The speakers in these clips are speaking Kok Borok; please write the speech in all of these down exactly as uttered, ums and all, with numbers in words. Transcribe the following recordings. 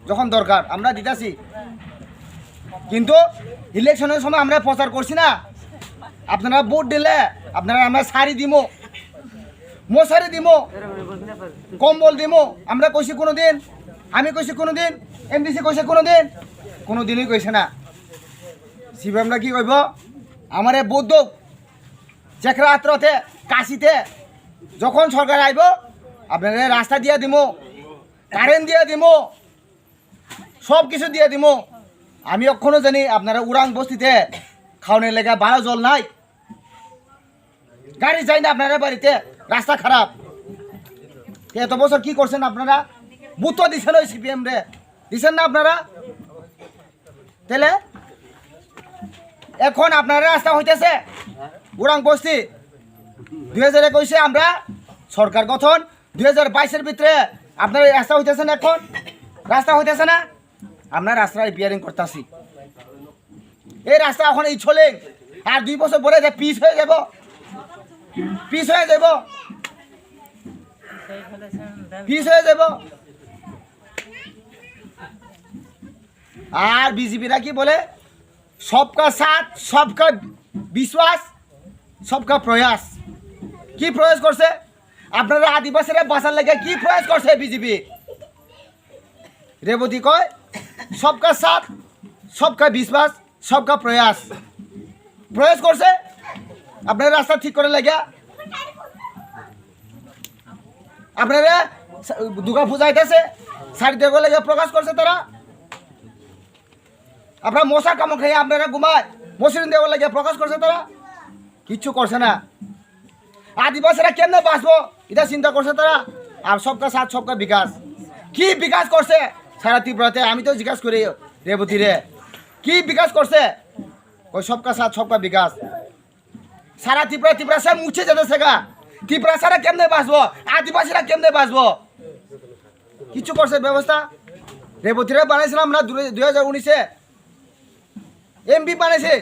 যখন দরকার আমরা দিতাছি, কিন্তু ইলেকশনের সময় আমরা প্রচার করছি না। আপনারা ভোট দিলে আপনারা আমরা শাড়ি দিমু, মশারি দিমু, কম্বল দিমু। আমরা কইছি কোনোদিন? আমি কইছি কোনোদিন? এমডিসি কইছে কোনোদিন? কোনোদিনই কইছে না। সিপিএমরা কি কইব? আমারে ভোট দেও, চেখরা আত্রতে, কাশিতে, যখন সরকার আইব, আপনারা রাস্তা দিয়া দিমু, কারেন্ট দিয়া দিমু, সব কিছু দিয়া দিমু। আমি এখনো জানি আপনারা উরাং বস্তিতে খাওয়ানোর লেগে ভালো জল নাই, গাড়ি যায় না আপনারা বাড়িতে, রাস্তা খারাপ। এত বছর কি করছেন আপনারা? ভোট তো দিছেন ওই সিপিএম রে, দিছেন না আপনারা? তাহলে এখন আপনারা রাস্তা হইতেছে উরাং বস্তি, দুই হাজার একুশে আমরা সরকার গঠন, দুই হাজার বাইশের ভিতরে আপনারা রাস্তা হইতেছে না? এখন রাস্তা হইতেছে না? আমরা রাস্তা রিপেয়ারিং করতেছি। এই রাস্তা এখন এই চলে, আর দুই বছর পরে যে পিচ হয়ে যাব, পিচ হয়ে যাব, পিচ হয়ে যাব। আর বিজেপিরা কি বলে? সবকা সাথ, সবকা বিশ্বাস, সবকা প্রয়াস। কি প্রয়াস করছে? আপনারা আদিবাসীরা বাঁচার লেগে কি প্রয়াস করছে বিজেপি? রেবতী কয়, সবকা সাথ, সবকা বিশ্বাস, সবকা প্রয়াস। প্রয়াস করছে আপনারা রাস্তা ঠিক করে লেগে, আপনারা দুর্গা পূজা আইতেছে, শাড়ি দেওয়ার লেগে প্রকাশ করছে তারা। আপনারা মশা কামড় খাইয়া আপনারা ঘুমায়, মসৃণ দেওয়ার লেগে প্রকাশ করছে তারা, কিচ্ছু করছে না। আদিবাসীরা কেমনে বাঁচবো, এটা চিন্তা করছে তারা। আর সবকা সাথ সবকা বিকাশ, কি বিকাশ করছে সারা ত্রিপুরাতে? আমি তো জিজ্ঞাসা করি রেবতী রে, কি বিকাশ করছে? ওই সবকা সাথ সবকা বিকাশ। সারা ত্রিপুরা, ত্রিপুরা সব মুছে যেতেছে গা। ত্রিপুরা ছাড়া কেমনে বাঁচবো? আদিবাসীরা কেমনে বাঁচবো? কিছু করছে ব্যবস্থা? রেবতীরা বানাইছিলাম না দুই হাজার উনিশে? এমপি বানাইছে,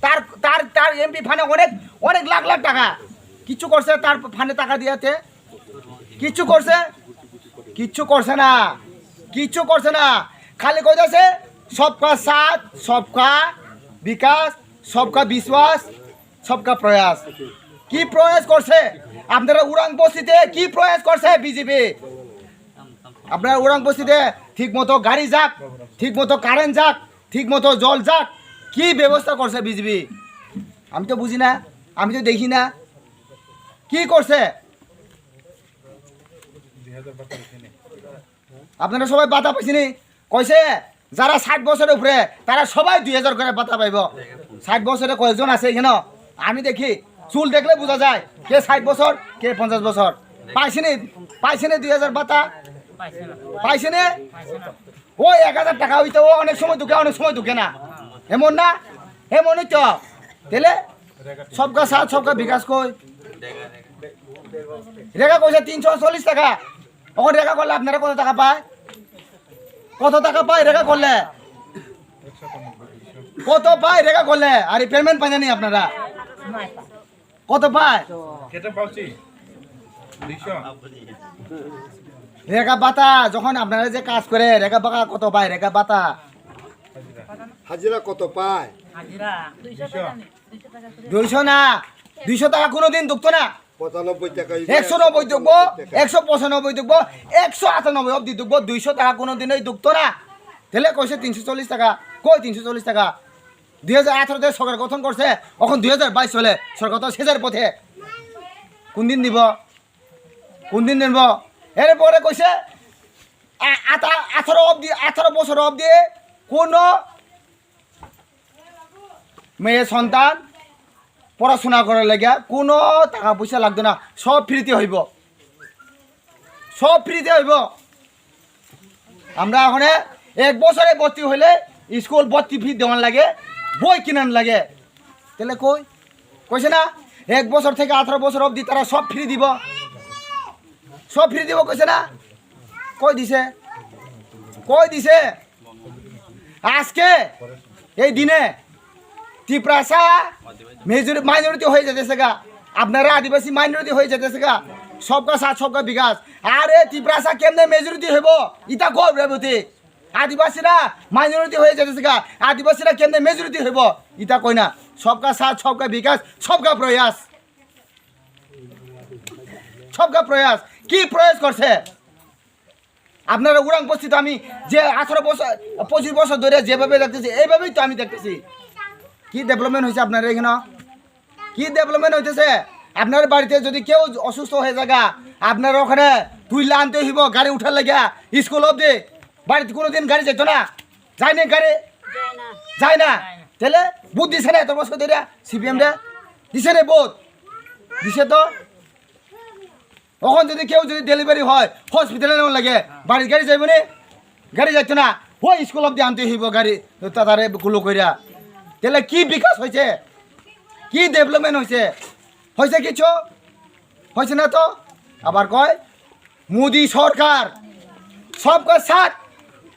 তার, তার, তার এমপি ফান্ডে অনেক, অনেক লাখ লাখ টাকা। কিছু করছে তার ফান্ডে টাকা দিয়াতে? কিছু করছে? কিচ্ছু করছে না, কিচ্ছু করছে না। খালি কইতাছে সবকা সাথ, সবকা বিকাশ, সবকা বিশ্বাস, সবকা প্রয়াস। কি প্রয়াস করছে? আপনারা উরাং বস্তিতে কি প্রয়াস করছে বিজেপি? আপনারা উরাং বস্তিতে ঠিক মতো গাড়ি যাক, ঠিক মতো কারেন্ট যাক, ঠিক মতো জল যাক, কি ব্যবস্থা করছে বিজেপি? আমি তো বুঝি না, আমি তো দেখি না। কি করছে? আপনারা সবাই ভাতা পাইছেনি? কইছে যারা ষাট বছরের উপরে, তারা সবাই দুই হাজার করে ভাতা পাইব। ষাট বছরে কয়েকজন আছে এখানে? আমি দেখি, চুল দেখলে বোঝা যায় কে ষাট বছর, কে পঞ্চাশ বছর। পাইছেনি? পাইছেনি দুই হাজার ভাতা? পাইছেনি? ওই এক হাজার টাকা হইতে ও অনেক সময় ঢুকে, অনেক সময় ঢুকে না, এমন না? এমনই তো। তাহলে সবকা সাথ সবকা বিকাশ কই? রেগা কইছে তিনশো চল্লিশ টাকা। এখন রেগা করলে আপনারা কত টাকা পায়? কত টাকা পায় রেগা করলে? কত পায় রেগা করলে? আর এই পেমেন্ট পাইনি আপনারা? কত পায়? কেটে পাচ্ছি? দুইশো। রেগা বাতা, যখন আপনারা যে কাজ করে, রেগা বাকা কত পায় রেগা বাতা? হাজিরা কত পায়? হাজিরা। দুইশো। দুইশো না, দুইশো টাকা কোনোদিন ঢুকতো না। পঁচানব্বই টাকা হইবে, একশো নব্বই ঢুকবো, একশো পঁচানব্বই ঢুকবো, একশো আটানব্বই অবধি ঢুকবো, দুইশো টাকা কোনোদিনই ঢুকতো না। তাহলে কইছে তিনশো চল্লিশ টাকা, কই তিনশো চল্লিশ টাকা? দুই হাজার আঠারোতে সরকার গঠন করছে, এখন দুই হাজার বাইশ চলে, সরকার তো শেষের পথে। কোন দিন দিব? কোন দিন দিব? এরপরে কইছে আ-, আটা-, আঠারো অবধি, আঠারো বছর অবধি কোনো মেয়ে সন্তান পড়াশোনা করার লাগিয়া কোনো টাকা পয়সা লাগতো না, সব ফ্রিতে হইব, সব ফ্রিতে হইব। আমরা এখন এক বছরে ভর্তি হইলে স্কুল ভর্তি ফি দেওয়ান লাগে, বই কিনান লাগে। তাহলে কই? কইছে না? এক বছর থেকে আঠারো বছর অবধি তারা সব ফ্রি দিব, সব ফ্রি দিব কইছে না? কই দিছে? কই দিছে? আজকে এই দিনে তিপ্রাসা মেজরি-, মাইনরিটি হয়ে যেতেছে গা, আপনারা আদিবাসী মাইনরিটি হয়ে যেতেছে গা। সবকা সাথ সবকা বিকাশ। আরে তিপ্রাসা কেমনে মেজরিটি হইব? ইতা কও রেবতী। আদিবাসীরা মাইনরিটি হয়ে যেতেছে গা, আদিবাসীরা কেমনে মেজরিটি হইব? ইতা কই না। সবকা সাথ সবকা বিকাশ, সবকা প্রয়াস। সবকা প্রয়াস। কি প্রয়াস করছে? আপনারা উরাং বস্তিতে আমি যে আঠারো বছর, পঁচিশ বছর ধরে যেভাবে দেখতেছি, এইভাবেই তো আমি দেখতেছি। কি ডেভেলপমেন্ট হয়েছে আপনার এখানে? কি ডেভেলপমেন্ট হইতেছে? আপনার বাড়িতে যদি কেউ অসুস্থ হয়ে যায় গা, আপনার ওখানে তুই আনতে হইব গাড়ি উঠার লাগিয়া স্কুল অবধি। বাড়িতে কোনোদিন গাড়ি যাইতো না, যায়নি গাড়ি? যায় না। তাহলে ভোট দিছে না এত বছর ধরে সিপিএম রে? দিছে রে ভোট? দিছে তো। এখন যদি কেউ যদি ডেলিভারি হয়, হসপিটালে নেওয়ার লাগে, বাড়ির গাড়ি যাইব নি? গাড়ি যাইতো না, ওই স্কুল অবধি আনতে হইব গাড়ি, তা-, তারে গুলো কইরা। তাহলে কি বিকাশ হয়েছে? কি ডেভেলপমেন্ট হয়েছে? হয়েছে কিছু? হয়েছে না তো। আবার কয়, মোদি সরকার, সবকা সাথ,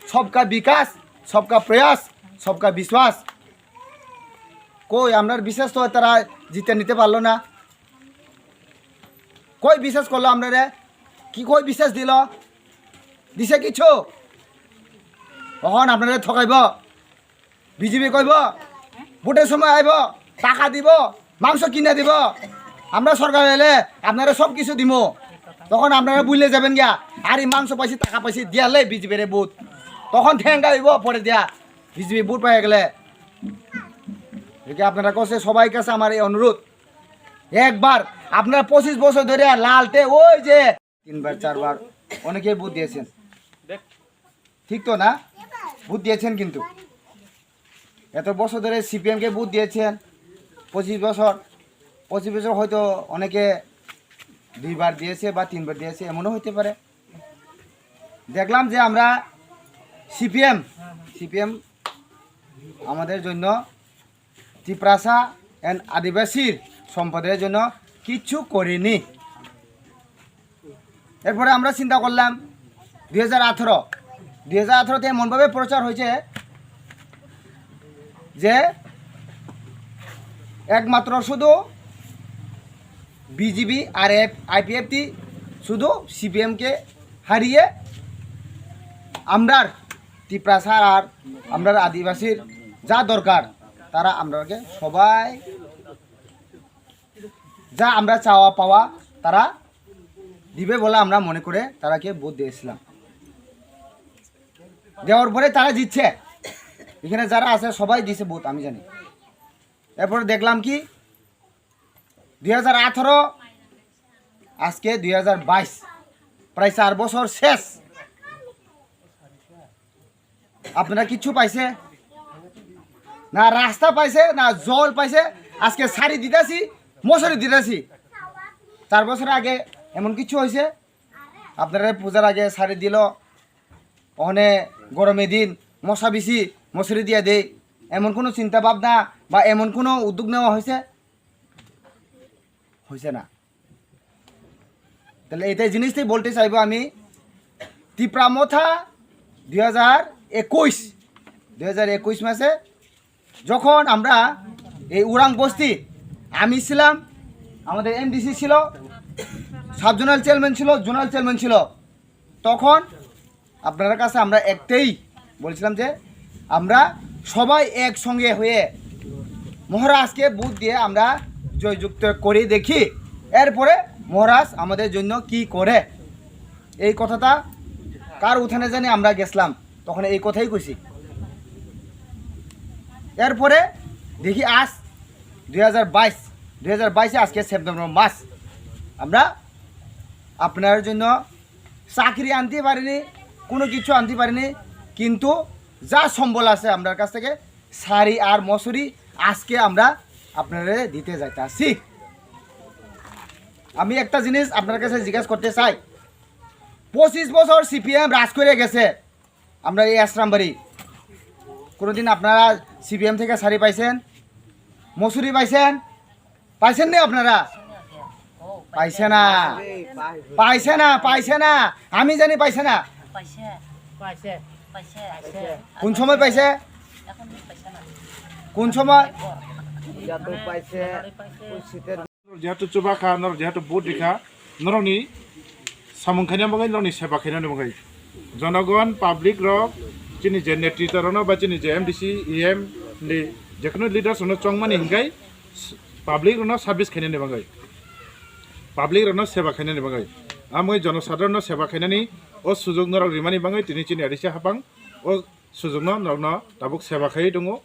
সবকা বিকাশ, সবকা প্রয়াস, সবকা বিশ্বাস। কই, আমরার বিশ্বাস তো তারা জিতে নিতে পারলো না। কই বিশ্বাস করলো আমরারে? কি কই বিশ্বাস দিল? দিছে কিছু? অখন আপনারে ঠকাইব, বিজেপি কইব, ভোটের সময় আইব, টাকা দিব, মাংস কিনে দিব, আমরা সরকার এলে আপনারা সব কিছু দিব। তখন আপনারা বুঝলে যাবেন গিয়া, আর এই মাংস পাইছি, টাকা পাইছি, দিয়ালে বিজেপিরে ভোট, তখন ঠেঙ্গা হইব পরে দিয়া বিজেপি ভোট পাই গেলে। এদিকে আপনারা কাছে, সবাই কাছে আমার এই অনুরোধ, একবার আপনারা পঁচিশ বছর ধরে লালটে ওই যে তিনবার চারবার অনেকেই ভোট দিয়েছেন, ঠিক তো না? ভোট দিয়েছেন কিন্তু এত বছর ধরে সিপিএম কে ভোট দিয়েছেন, পঁচিশ বছর, পঁচিশ বছর হয়তো অনেকে দুইবার দিয়েছে বা তিনবার দিয়েছে, এমনও হইতে পারে। দেখলাম যে আমরা সিপিএম, সিপিএম আমাদের জন্য, তিপ্রাসা অ্যান্ড আদিবাসীর সম্প্রদায়ের জন্য কিচ্ছু করেনি। এরপরে আমরা চিন্তা করলাম দুই হাজার আঠারো, দুই হাজার আঠারোতে এমনভাবে প্রচার হয়েছে যে একমাত্র শুধু বিজেপি আর আইপিএফটি শুধু সিপিএমকে হারিয়ে আমরার তিপ্রাসার আর আমরার আদিবাসীর যা দরকার তারা আমরাকে সবাই যা আমরা চাওয়া পাওয়া তারা দিবে বলে আমরা মনে করে তারাকে ভোট দিয়েছিলাম। দেওয়ার পরে তারা জিতছে, এখানে যারা আছে সবাই দিছে ভোট, আমি জানি। এরপরে দেখলাম কি দুই হাজার আঠারো, আজকে দুই হাজার বাইশ, প্রায় চার বছর শেষ। আপনারা কিচ্ছু পাইছে না? রাস্তা পাইছে না? জল পাইছে? আজকে শাড়ি দিতেছি, মশারি দিতেছি। চার বছর আগে এমন কিছু হয়েছে? আপনারা পূজার আগে শাড়ি দিল, ওখানে গরমে দিন মশা বেশি, মশারি দিয়ে দেই, এমন কোনো চিন্তা ভাবনা বা এমন কোনো উদ্যোগ নেওয়া হয়েছে? হয়েছে না। তাহলে এটাই জিনিসটাই বলতে চাইবো আমি, তিপ্রা মথা দুই হাজার একুশ, দুই হাজার একুশ মাসে যখন আমরা এই উরাং বস্তি, আমি ছিলাম, আমাদের এমডিসি ছিল, সাব জোনাল চেয়ারম্যান ছিল, জোনাল চেয়ারম্যান ছিল, তখন আপনার কাছে আমরা একটাই বলছিলাম যে আমরা সবাই একসঙ্গে হয়ে মহারাজকে ভোট দিয়ে আমরা জয়যুক্ত করে দেখি, এরপরে মহারাজ আমাদের জন্য কি করে। এই কথাটা কার উঠানে জানি আমরা গেছিলাম, তখন এই কথাই কইছি। এরপরে দেখি আজ দুই হাজার বাইশ, দুই হাজার বাইশে আজকে সেপ্টেম্বর মাস, আমরা আপনার জন্য চাকরি আনতে পারিনি, কোনো কিছু আনতে পারিনি, কিন্তু যা সম্বল আছে আমরার কাছ থেকে শাড়ি আর মসুরি আজকে আমরা আপনারে দিতে যাইতাছি। আমি একটা জিনিস আপনার কাছে জিজ্ঞেস করতে চাই, পঁচিশ বছর সিপিএম রাজ করে গেছে, আমরা এই আশ্রামবাড়ি, কোনোদিন আপনারা সিপিএম থেকে শাড়ি পাইছেন, মসুরি পাইছেন? পাইছেন নি আপনারা? পাইছে না, পাইছে না, পাইছে না। আমি জানি পাইছে না। পাইছে। পাইছে। পাইছে। কোন সময় পাইছে? এখন পাইছে না। কোন সময়? যত পাইছে, ওই শীতের যেহেতু চুবাখা, নর যেহেতু ভোট দিখা, norokni samung khaina bagwi, norokni seba khaina bagwi. Jonogon, public rok, chini je netrita rokno ba chini je M D C, E M ni jekunu leaders rokno chongmani hinkai public rokno service khainani bagwi, public rokno seba khainani bagwi, amwi jonosadharonno seba khainani o sujok norok rimani bagwi tini chini A D C hapang o sujokno norokno tabuk seba khaiwi tongo.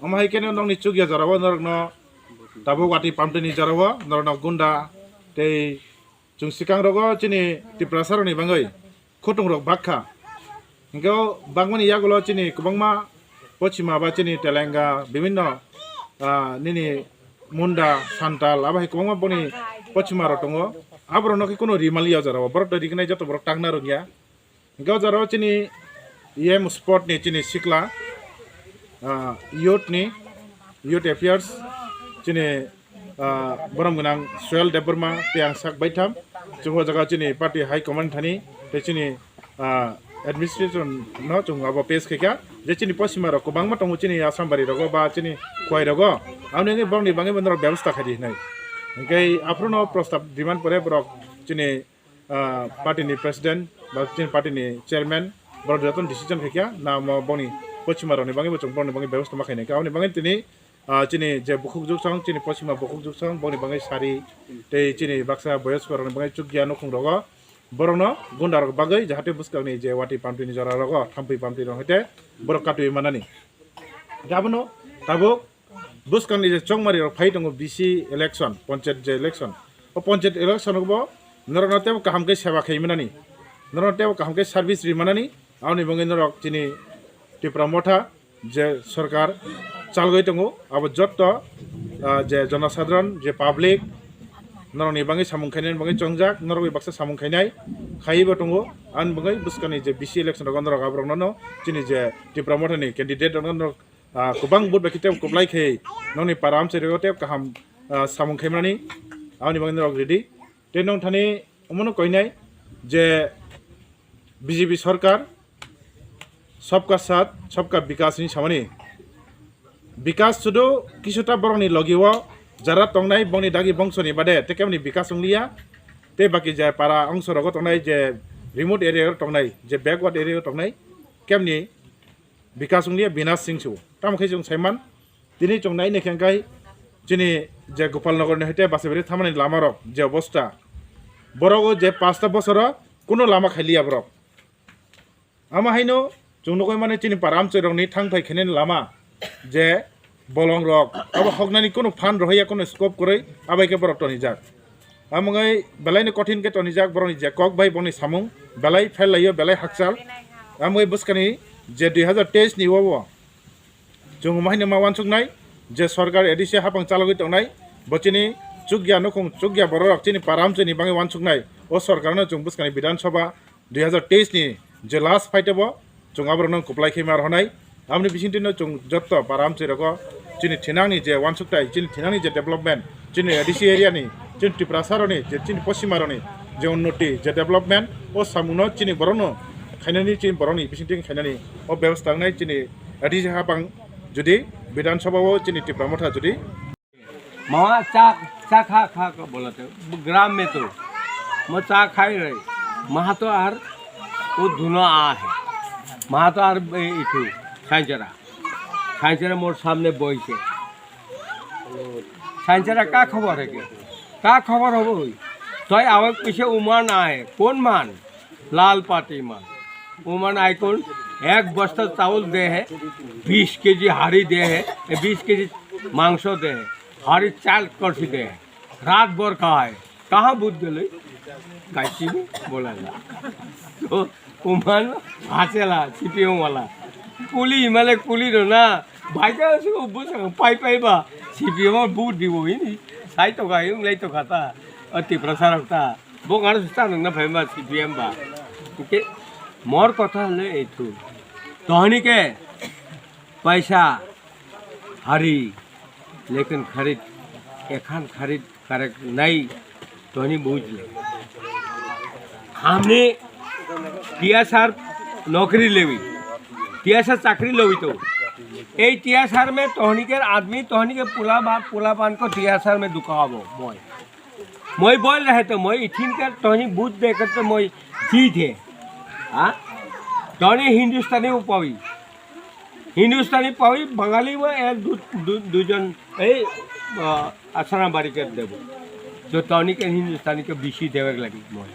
Omo hai khe norokni chukya jorao norokno tabuk watwi pamtwini jorao norokno gunda tei chwng swkang rogo chini Tiprasa rokni bagwi khutung rok bakha. Hinkhe o bakmani yagulo chini kwbangma pochima ba chini Telenga bibinno, ah, nini Munda, Santal abo hai kwbangma boni pochima rok tongo. Aborokno khe kunu rimaliya o jorao borok to rignai joto borok tangna rwngya. Hinkhe o jorao chini E M sport ni chini sikla, ah, youth ni, youth affairs chini, ah, borom gwnang Soyal Debbarma tei ang sak baitham. Chwng o jaga chini party high command thani tei chini, ah, administration no chwng abo pes khaikha je chini pochima rok kwbangma tongo chini Assam bari rogo ba chini khwai rogo. Aboni bagwi borokni bagwi bo norok bebostha khaidi hinwi. Hinkhe aphuru no prostab demand pore borok chini ah, party ni president ba chini party ni chairman borok jotono decision khaikha na mo boni pochima rokni bagwi bo chwng borokni bagwi bebostha ma khainai kha. Aboni bagwi tini, ah, chini je bukhuk juksong, chini pochima bukhuk juksong, boni bagwi sari tei chini baksa boyosko rokni bagwi chukya nukhung rogo borokno gunda rok bagwi jahate bwskangni je watwi pamtwi ni jora rogo thampui pamtwi rok hete borok katwi manani. Abono tabuk bwskangni je chongmari rok phai tongo B C election, panchayat je election. O panchayat election rok bo norokno teibo kaham khe seba khai manani, norokno teibo kaham khe service ri manani, aboni bagwi norok chini Tipra Motha je sorkar chalgwi tongo, abo jotto, ah, je jonosadharon, je public, norokni bagwi samung khainani bagwi chongjak, norokni baksa samung khainai khaiwi bo tongo. Aboni bagwi bwskangni je B C election rogo norok aborokno no chini je Tipra Mothani candidate rokno norok ah, kwbang vote bai khe tei kwplai khe nokni para amchairok tei kaham, ah, samung khaimani aboni bagwi norok ready. Tei nong thani omono koinai je B J P sorkar sabka saath sabka bikas hinwi samani. Bikas sudu kisuta borokni logi o jara tongnai bongni dagi bongsoni bade tei keboni bikas wngliya. Tei baki je para ongso rogo tongnai je remote area o tongnai je backward area o tongnai keboni bikas wngliya, binas singsu. Tamo khe chwng saiman, tini chwng nai naikhe hwnkhe chini je Gopalnagar ni hoite Basabari thamani lama rok je obostha, borok o je pasta bosoro kuno lama khailiya borok. Amo haino chwng nugwi mano chini para amchoi rokni thang phai khainani lama je bolong rok abo hoknani kunu phan rohorya kunu scope kwrwi abai khe borok tonijak. Amwngwi belai ni kothin khe tonijak borokni je kok bai bongni samung belai pherlaio belai hakchal. Amwngwi bwskani je dui hazar teis ni o chwng omo haino ma uansuknai je sorkar A D C hapang chalogwi tongnai bo chini chukya nukhung chukya borok rok chini para amchoi ni bagwi uansuknai o sorkar no chwng bwskani Bidhan Sabha dui hazar teis ni je last fight o bo chwng aborokno kwplai khe ma rwnai. Aboni bisingtwi no chwng jotto para amchoi rogo chini thinangni je uansuktai, chini thinangni je development, chini A D C area ni, chini Tiprasa rokni je chini Poschima rokni je unnoti, je development, o samungno chini borokno khainani, chini borokni bisingtwi khainani o bebostha wngnai chini A D C hapang jodi Bidhan Sabha o chini Tipra Motha jodi Ma cha, cha kha, kha, kha, bola to. ग्राम में तो मैं चा खाई रही। वहाँ तो यार वो धुआं आ है। वहाँ तो यार ए, इठू, साइंचरा। साइंचरा मोर सामने बइसे। साइंचरा का खबर है के? का खबर हो भाई? तो आवे पीछे उमान आए। कौन मान? लाल पाती मान। उमान आइकुन एक बस्ता चावल दे है, बीस केजी हारी दे है, ए, बीस केजी मांस दे है, हारी चाल करसी दे है। रात भर खाए। कहाँ बुझ गेले? गाइसी में बोला ना। तो उमान हासेला, सीपीएम वाला। कुली, माने कुली रो ना। भाई का उसे वो बुझ सको, पाई, पाई बा। सीपीएम और बूट दी वो ही नहीं। साई तो का, यूं ले तो खाता। और तिपरा सारा होता। Bo karo se chano na phaima C P M ba. Hingke mor kotha hwnle ei thu. Tohoni ke paisa hari, lekin kharid, ekhan kharid correct nahi, tohoni bujhle. Hamne T S R nokri lebi, T S R chakri lobi to. Ei T S R mein tohoni ke aadmi, tohoni ke pula ba, pula pan ko T S R mein duka hobo, moi. Moi bol rahe to, moi ithin kar tohni budh de kar to moi jeet hai. Ha? Tohni Hindustani wo pawi. Hindustani pawi, Bangali wo ek du, du, dujon ei, ah, Asana bari kar debo. Jo tohni ke Hindustani ke bisi debek lagi moi.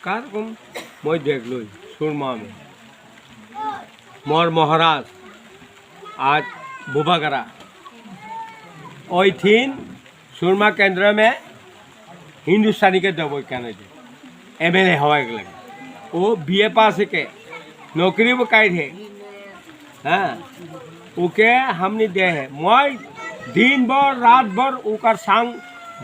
Kar kom moi degloi, surma mein. Mor Maharaj, aaj Bubagra. Oi thin, Surma kendra mein Hindustani ke dabo kane de. M L A hawa ek lage. Wo B A pass hai ke, nokri wo kai the. Ha. Uke hamni de hai. Moi din bhar, raat bhar ukar sang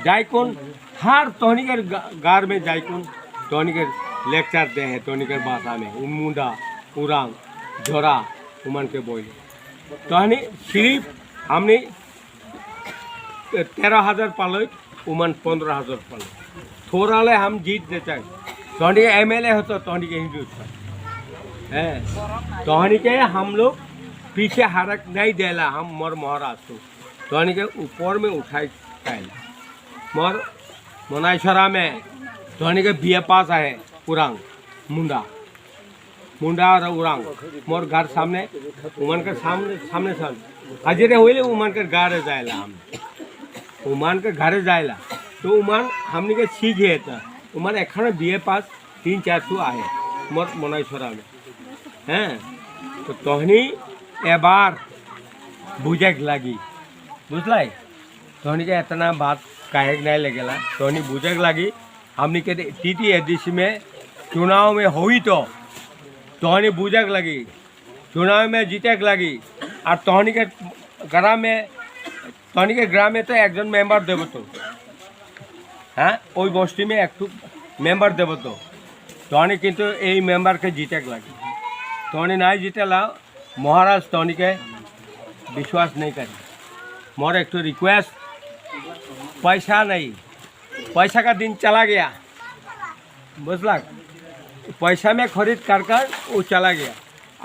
jaikun, har tohni ke ga-, gar mein jaikun, tohni ke lecture de hai, tohni ke bhasha mein. Munda, Urang, Jora, uman ke boi. Tohni sirif hamni tero hajar paloi, uman pondro hajar paloi. थोड़ा ले हम जीत देते हैं। तोहनी के M L A हो तो तोहनी के हिंदुस्तान। हैं। तोहनी के हम लोग पीछे हरक नहीं देला, हम मर महाराज तो। तोहनी के ऊपर में उठाई कायला। मर मनाई सरा में तोहनी के B A pass है, पुरांग, मुंडा। मुंडा और उरांग, मोर घर सामने, उमान के सामने, सामने, सामने। हजिरे होइले उमान के घर जायला हम। उमान के घर जायला। तो उमान हमनी के सीख है तो। उमान एखन B A pass तीन चार ठो आहे। मोर मनाई छोरा में। हैं? तो तोहनी एबार बुझे के लागी। बुझलाई? तोहनी के इतना बात काहे के नहीं लगेला? तोहनी बुझे के लागी। हमनी के T T A D C में चुनाव में होई तो तोहनी बुझे के लागी, चुनाव में जीते के लागी। और तोहनी के ग्राम में, तोहनी के ग्राम में तो एक जन मेंबर देबो तो, हाँ, ओई बस्ती में एक ठो मेंबर देबो तो, तोहनी किंतु एई मेंबर के जीते के लागी। तोहनी नहीं जीतेला, महाराज तोहनी के विश्वास नहीं करी। मोर एक ठो request, पैसा नहीं, पैसा का दिन चला गया, बुझला? पैसा में खरीद कर कर वो चला गया।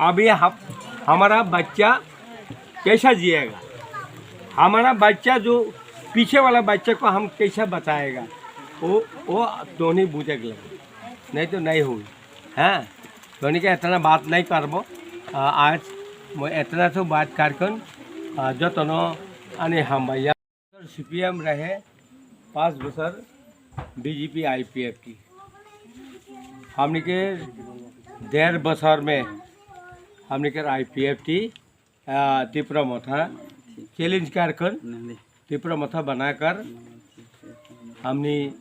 अभी हम, हमारा बच्चा कैसा जिएगा? हमारा बच्चा जो पीछे वाला बच्चा को हम कैसा बचाएगा? वो, वो तोहनी बुझे के लगे, नहीं तो नहीं होई। हाँ, तोहनी के इतना बात नहीं करबो। आ, आज मैं इतना तो बात करकन, आ, जतनो आने हम भैया। C P M रहे पाँच बछर, B J P I P F T। हमनी के डेढ़ बछर में हमनी के I P F T, आ, तिपरा मोथा challenge करकन, तिपरा मोथा बनाकर हमनी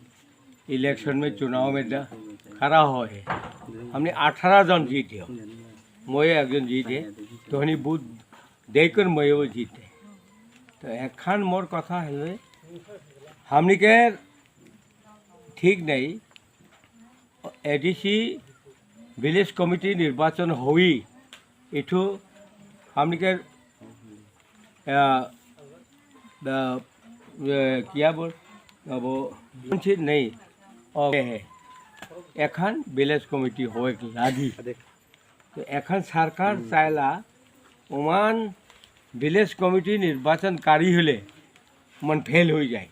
election में, चुनाव में द-, खड़ा हो है। हमनी अठारह जन जीत हो, मोये एक जन जीत है, तोहनी बूथ देकर मोये वो जीत है। तो एखन मोर कथा है, हमनी के ठीक नहीं, A D C village committee निर्वाचन हुई, इठू हमनी के, आ, आ, ए, क्या बोल, अब वो नहीं, और है, एखन village committee होए के लागी। तो एखन सरकार चाहेला, ओमान village committee निर्वाचन कारी होले, मन फेल हो जाए।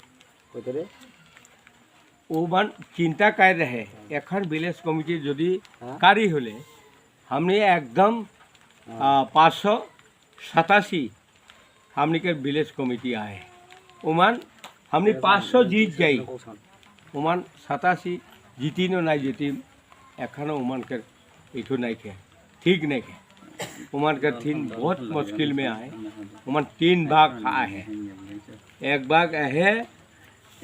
ओमान चिंता कर रहे, एखन village committee यदि कारी होले, हमने एकदम, आ, पाँच सौ सतासी हमनी के village committee आए। ओमान हमनी पाँच सौ जीत जाई। ओमान सतासी जीती नो नहीं जीती, एखनो ओमान के इठो नहीं खे, ठीक नहीं खे। ओमान के थीन बहुत मुश्किल में आए। ओमान तीन भाग आए। एक भाग है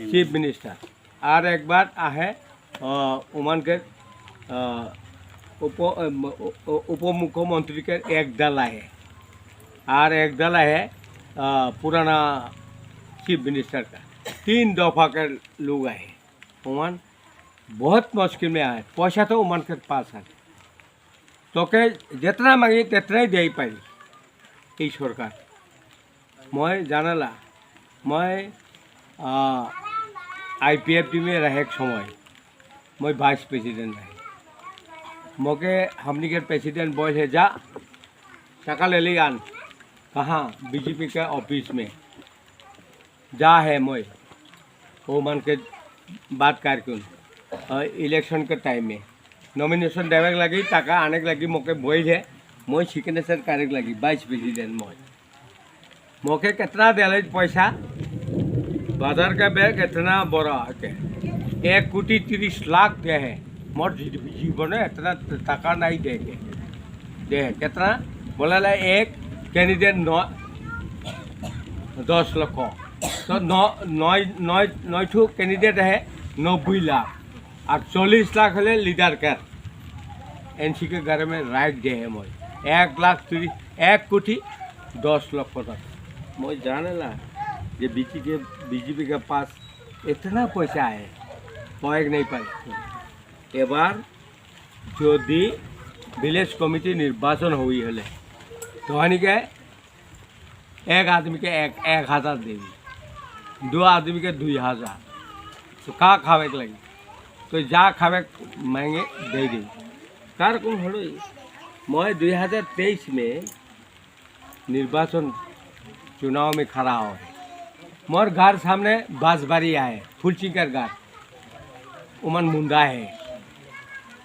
Chief Minister, आर एक बार आहे, अ, ओमान के, अ, उप, अ, म-, उ-, उ-, उप मुख्यमंत्री के एक दल आहे, आर एक दल आहे, अ, पुराना Chief Minister का, तीन दफा के लोग आहे। ओमान बहुत मुश्किल में आहे, पैसा तो ओमान के पास है। তোকে যেতনা মাগি তেতনাই দেই পারি এই সরকার। মই জানালা, মই, আহ, I P F T में रहे एक समय, मैं vice president रहे। मोके हमनी के president बोल है, "जा, टका ले ले आन।" कहाँ? B J P के office में। जा है मोय, वो मन के बात कार्यक्रम, अ, इलेक्शन के टाइम में नॉमिनेशन देवे के लगी, टाका आने के लगी, मोके बोल है, मोई सिग्नेचर करे के लगी, वाइस प्रेसिडेंट मोई। मोके कितना देले पैसा, बाजार का बैग इतना बड़ा है के, एक कोटी तीस लाख दे है, मोर जी-, जीवन में इतना टाका नहीं दे के, दे है, कितना? बोला ला एक कैंडिडेट नौ, दस लाख, तो नौ, नौ, नौ, नौ ठो कैंडिडेट है, नब्बे लाख। আর চল্লিশ লাখ হলে লিডার কার। এনসি কে ঘরে মে রাইট দে হে মই এক লাখ তিরিশ, এক কোটি দশ লক্ষ টাকা। মই জানে না যে বিজেপি কে, বিজেপি কে পাস ইতনা পয়সা আহে, কয়েক নেই পাই। এবার যদি ভিলেজ কমিটি নির্বাচন হই হলে, তহানিকে এক আদমিকে এক, এক হাজার দেবি, দু আদমিকে দুই হাজার। তো কা খাবে লাগি? তো যা খাবে মাঙে দেই দেবি। তার কোন হলো? মই দুই হাজার তেইশ মে নির্বাচন চুনাও মে খাড়া হয়। মোর ঘর সামনে বাঁশবাড়ি আয়, ফুলচিঙ্কার ঘর। उमन मुंडा है।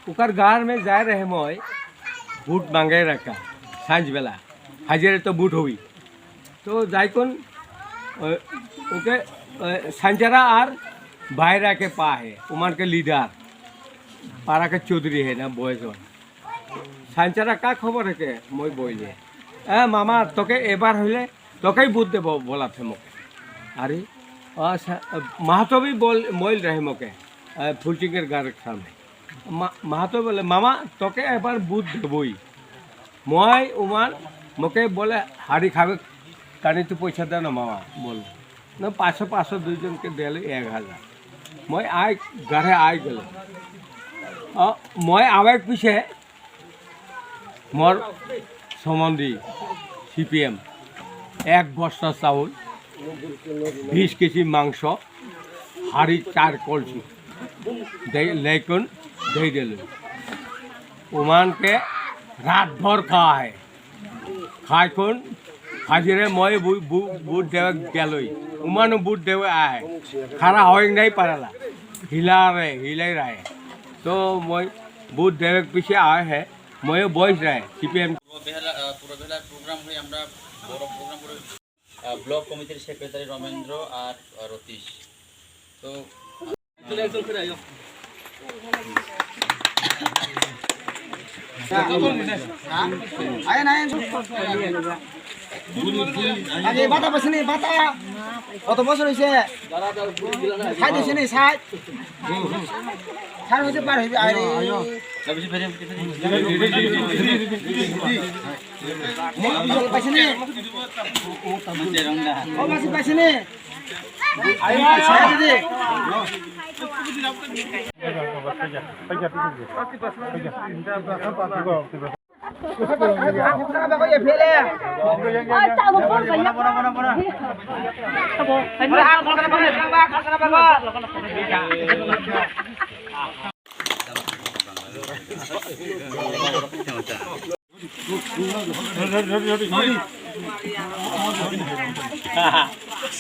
उकर घर में जाए रहे मोय, बूट मांगे रखा, सांझ बेला, हाजिरे तो बूट हुई। तो जाइकुन, अ, ओके, अ, संजरा आर भाईरा के पा है, उमन के लीडर, पारा के चौधरी है ना, बॉयज वन। संजरा का खबर है के? मोय बोले, "ए मामा, तोके एबार होले, तोके ही बूट देबो," बोला थे मोके। अरे, अच्छा, महतो भी बोल, बोल रहे मोके, अ, फुलचिंगर घर के सामने। मा-, महतो बोले, "मामा, तोके एबार बूट देबोई।" मोय उमान मोके बोले, "हाड़ी खावे, कानी तू पैसा दे ना मामा," बोल। ना, पाँच सौ, पाँच सौ दुई जन के देले एक हजार। मोय आय, घरे आय गेले। अ, मोय आवे के पीछे मोर सम्बन्धी সিপিএম এক বস্তা চাউল, বিশ কেজি মাংস, হাড়ি চার কলসি দে-, লেকুন দিয়ে দিল। ওমানকে রাত ভর খাওয়া হয়। খাইকুন হাজিরে মই বু-, বু-, বুট দেওয়া গেলই। উমানো বুট দেওয়া আয়। খারা হয় নাই পারালা। হিলা রে, হিলাই রায়। তো মই বুট দেওয়া পিছে আয় হে। ময়ো বয়স রায়, সিপিএম। পূর্ব বেহালা, আহ, পূর্ব বেহালার প্রোগ্রাম হয়ে আমরা বড় প্রোগ্রাম করে, আহ, ব্লক কমিটির সেক্রেটারি রমেন্দ্র আর, আহ, রতীশ। তো আয় না, আয় না। আরে, বাতা পাইছে নি, বাতা? কত বছর হইছে? খাই দিছে নি, সাত? সাত হইছে, পার হইবে, আরে। পাইছে নি? ও, মাসি পাইছে নি? আয়, আয়, আয়।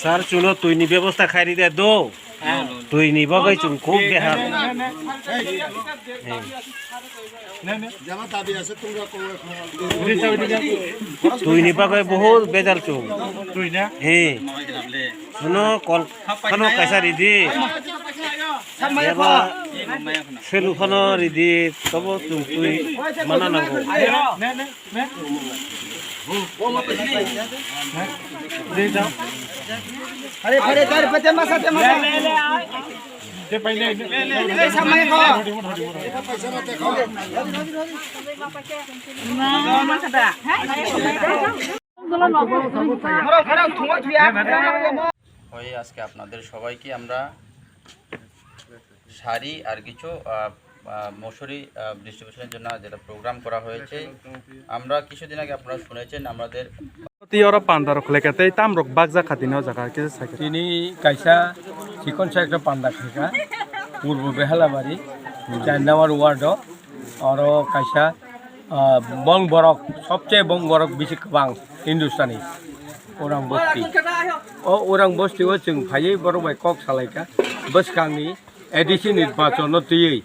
Sir, chuno twi ni bebosta khairi de do. Twi ni bagwi chung khub behar. Twi ni bagwi bahut bejal chung. He. Chuno kol khano kaisa ridi. Eba selu khano ridi, tobo chung twi mana nango. Are, are, are, pete masa, te masa. Te paine. Te samai ko. Masa da. Khorang, khorang, thungwi thuya. হয়ে আজকে আপনাদের সবাইকে আমরা শাড়ি আর কিছু, আহ, আহ, মশুরি, আহ, ডিস্ট্রিবিউশনের জন্য যেটা প্রোগ্রাম করা হয়েছে। আমরা কিছুদিন আগে আপনারা শুনেছেন আমাদের Tei oro panda rok khlai kha tei tam rok bakjak kha tini o jaga khe sai kha. Tini kaisa chikon sa ekta panda khaikha Purbo Behalabari, char number ward o, oro kaisa, ah, bong borok, sobche bong borok bisi kwbang Hindustani, Orang Bosti. O Orang Bosti o chwng phaiwi borok bai kok salaikha bwskangni A D C nirbachon no twiwi.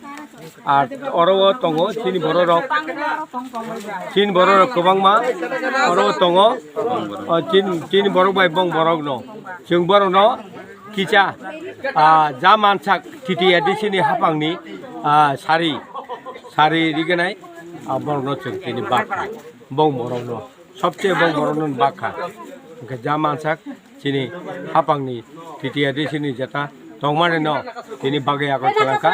Ar oro o tongo chini borok rok. Chini borok rok kwbangma oro o tongo. O chin-, chini borok bai bong borok no. Chwng borok no kisa, ah, ja mansak T T A D C ni hapang ni, ah, sari, sari riganai, ah, borok no chwng tini bakha. Bong borok no. Sobse bong borok no bakha. Hwnkhe ja mansak chini hapang ni T T A D C ni jeta tongmani no tini bagwi ako khlangkha.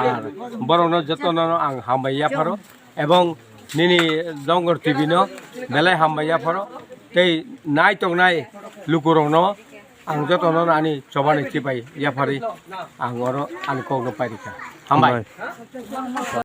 Ar borok no joto no ang hambai yapharo. Ebong nini Dongor T V no belai hambai yapharo. Tei nai tongnai lukurok no ang joto no ani chobani chibai yaphari ang oro ani kok no pairikha. Hambai. Hambai.